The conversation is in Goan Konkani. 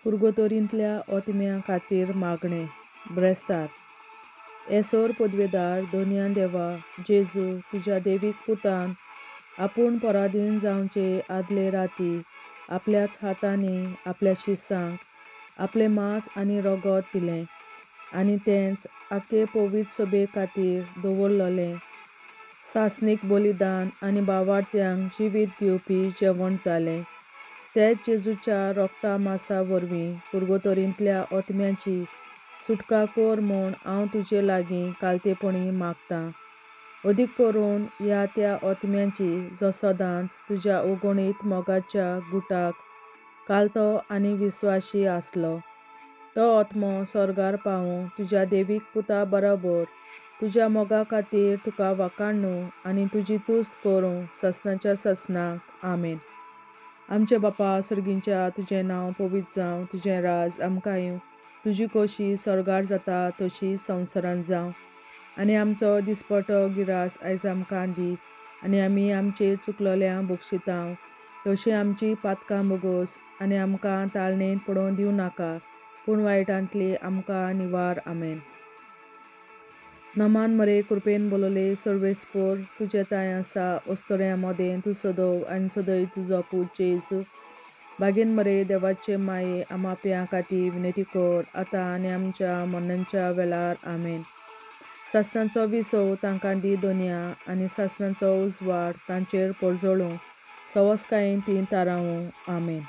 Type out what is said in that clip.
पुर्गोतोरींतल्या ओतम्या खातीर मागणें. ब्रेस्तार. एसोर पदवेदार दोनया देवा जेजू तुज्या देवीक पुतान आपूण पराधीन जावचे आदले राती आपल्याच हातांनी आपल्या शिसांक आपलें मांस आनी रगत दिलें आनी तेंच आखे पवित्र सभे खातीर दवरलेलें सासणीक बलिदान आनी बावार्थ्यांक जिवीत दिवपी जेवण जालें. तेच जेजूच्या रोगता मासा वरवीं पुर्गोतोरींतल्या ओतम्याची सुटका कर म्हूण हांव तुजे लागीं कालतेपणी मागतां. अदीक करून ह्या त्या ओतम्याची जो सदांच तुज्या अगणीत मोगाच्या गुटाक कालतो आनी विस्वाशी आसलो. तो आत्मो स्वर्गार पावूं तुज्या देवीक पुता बरोबर तुज्या मोगा खातीर तुका वाखाणू आनी तुजी तुस्त करूं ससनाच्या ससनाक. आमेन. आमचे बापा सर्गींच्या तुजें नांव पवित्र जावं, तुजें राज आमकां येवं, तुजी खोशी स्वर्गार जाता तशी संवसारांत जावं. आनी आमचो दिसपटो गिरास आयज आमकां दी आनी आमी आमचे चुकलोल्या बक्षितांव तशी आमची पातकां बोगोस आनी आमकां ताळणेंत पडोवंक दिवं नाका पूण वायटांतली आमकां निवार. आमेन. नमान मरे कृपेन बोलले सर्वेस्पोर तुजें तांय आसा ओस्तोऱ्या मदें तूं सदव आनी सदय तुजो पूत जेजू. बागीन मरे देवाचे माये आमाप्या खातीर विनंती कर आतां आनी आमच्या मरणाच्या वेळार. आमेन. सासणाचो विसव तांकां दी दोनया आनी सासणाचो उजवाड तांचेर परजळूं सवसकायेन तीं तारावूं. आमेन.